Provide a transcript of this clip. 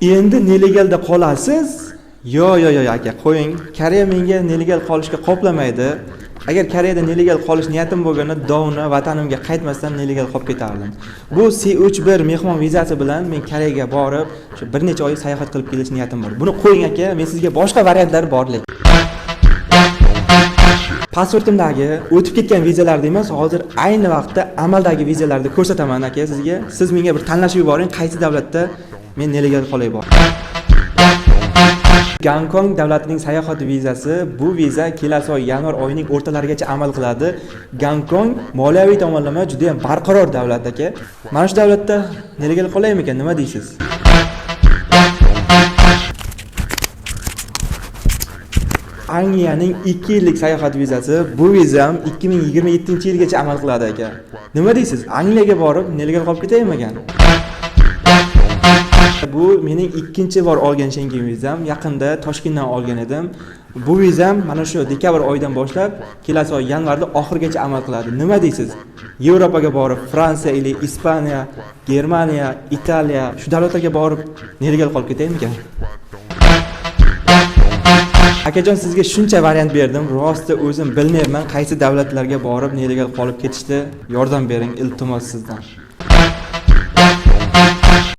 Endi нелегалda qolasiz? Yo, yo, yo, aka, qo'ying. Koreya menga нелегал qolishga qoplamaydi. Agar Koreyada нелегал qolish niyatim bo'lganda, давно vatanimga qaytmasdan нелегал qolib ketardim. Bu C31 mehmon vizasi bilan men Koreyaga borib, shu bir necha oy sayohat qilib kelish niyatim bor. Buni qo'ying, aka, men sizga boshqa variantlar bor lekin. Pasportimdagi o'tib ketgan vizalarni emas, hozir ayni vaqtda amaldagi vizalarni ko'rsataman, aka, sizga. Siz menga bir tanlashib yuboring, qaysi davlatda men нелегал qolay bor. Gonkong davlatining sayohat vizasi, bu viza kelasi oy yanvar oyining o'rtalarigacha amal qiladi. Gonkong moliyaviy tomonlama juda ham barqaror davlat, aka. Mana shu davlatda нелегал qolaymikan, nima deysiz? Angliyaning 2 yillik sayohat vizasi, bu viza ham 2027-yilgacha amal qiladi, aka. Nima deysiz? Angliyaga borib нелегал qolib ketaymikan? Bu mening ikkinchi bor olgan Shengen vizam. Yaqinda Toshkentdan olgan edim. Bu vizam mana shu dekabr oyidan boshlab kelasi oy yanvarda oxirigacha amal qiladi. Nima deysiz? Yevropaga borib, Fransiya или Ispaniya, Germaniya, Italiya, shu davlatlarga borib нелегал qolib ketaymikan? Akajon, sizga shuncha variant berdim. Rosti o'zim bilmayman qaysi davlatlarga borib нелегал qolib ketishdi. Yordam bering, iltimos sizdan.